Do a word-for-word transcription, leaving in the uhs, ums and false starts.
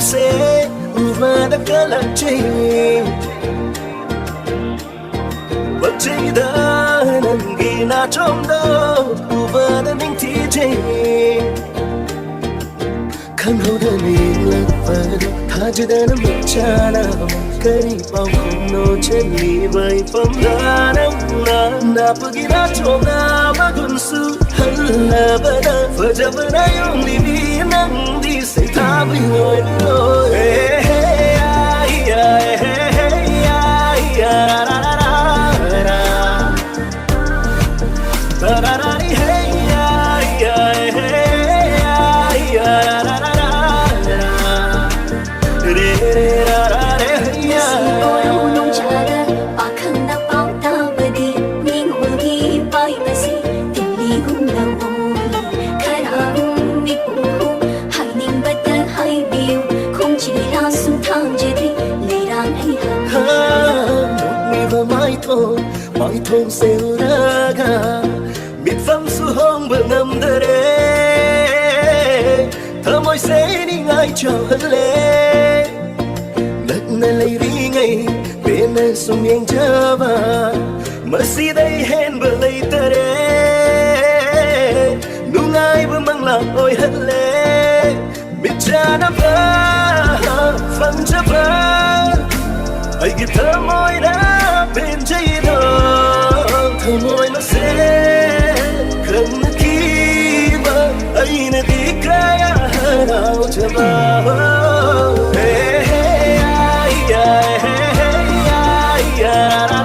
ꯁꯦ ꯎꯕꯗ ꯀꯜꯂꯛꯆꯩ꯫ ꯄꯛꯆꯩꯗ ꯅꯪꯒꯤ ꯅꯥꯆꯣꯝꯗꯣ ꯎꯕꯗ ꯅꯤꯡꯊꯤꯖꯩ꯫ ꯈꯪꯍꯧꯗꯅ ꯌꯦꯡꯂꯛꯄꯗ ꯊꯥꯖꯗꯅ ꯃꯤꯠꯆꯥꯅ ꯀꯔꯤ ꯄꯥꯎꯈꯨꯝꯅꯣ ꯆꯠꯂꯤꯕ ꯏꯐꯝꯗ ꯅꯪꯅ ꯅꯥꯄꯒꯤ ꯅꯥꯆꯣꯝꯅ ꯃꯒꯨꯟꯁꯨ ꯍꯜꯂꯕꯗ ꯐꯖꯕꯅ ꯌꯣꯝꯂꯤꯕꯤ ꯅꯪꯗꯤ ꯁꯩꯊꯥꯕꯤ ꯑꯣꯏꯔꯣꯏ꯫ ꯄꯥꯈꯪꯅ ꯄꯥꯎ ꯇꯥꯕꯗꯤ ꯅꯤꯡꯉꯣꯜꯒꯤ ꯄꯥꯏꯕꯁꯤ ꯇꯤꯜꯂꯤꯒꯨꯝꯅ ꯑꯣꯏ꯫ ꯈꯔꯒꯨꯝ ꯃꯤꯄꯨꯝ ꯍꯥꯏꯅꯤꯡꯕꯇ ꯍꯥꯏꯕꯤꯌꯨ꯫ ꯈꯣꯡꯖꯤꯂꯥꯁꯨ ꯊꯥꯡꯖꯗꯦ ꯂꯩꯔꯥꯡ ꯑꯩꯍꯥꯛ꯫ ꯅꯣꯛꯂꯤꯕ ꯃꯥꯏꯊꯣꯡ ꯃꯥꯏꯊꯣꯡ ꯁꯦꯡꯂꯒ ꯃꯤꯠꯐꯝꯁꯨ ꯍꯣꯡꯕ ꯉꯝꯗꯔꯦ꯫ ꯊꯃꯣꯏꯁꯦ ꯅꯤꯡꯉꯥꯏ ꯆꯥꯎꯍꯜꯂꯦ꯫ ꯅꯛꯅ ꯂꯩꯔꯤꯉꯩ ꯄꯦꯟꯅ ꯁꯨꯝ ꯌꯦꯡꯖꯕ ꯃꯁꯤꯗꯩ ꯍꯦꯟꯕ ꯂꯩꯇꯔꯦ꯫ ꯅꯨꯡꯉꯥꯏꯕ ꯃꯪꯂꯥꯟ ꯑꯣꯏꯍꯜꯂꯦ꯫ ꯃꯤꯠꯆꯥꯅꯕ ꯐꯪꯖꯕ ꯑꯩꯒꯤ ꯊꯃꯣꯏꯅ ꯄꯦꯟꯖꯩꯗꯣ꯫ ꯊꯃꯣꯏ ꯃꯁꯦ ꯈꯪꯅꯈꯤꯕ ꯑꯩꯅꯗꯤ ꯀꯌꯥ ꯍꯔꯥꯎꯖꯕ꯫ ꯍꯦ, ꯍꯦ, ꯌꯥꯏ, ꯌꯥꯏ, ꯍꯦ, ꯍꯦ, ꯌꯥꯏ, ꯌꯥꯏ꯫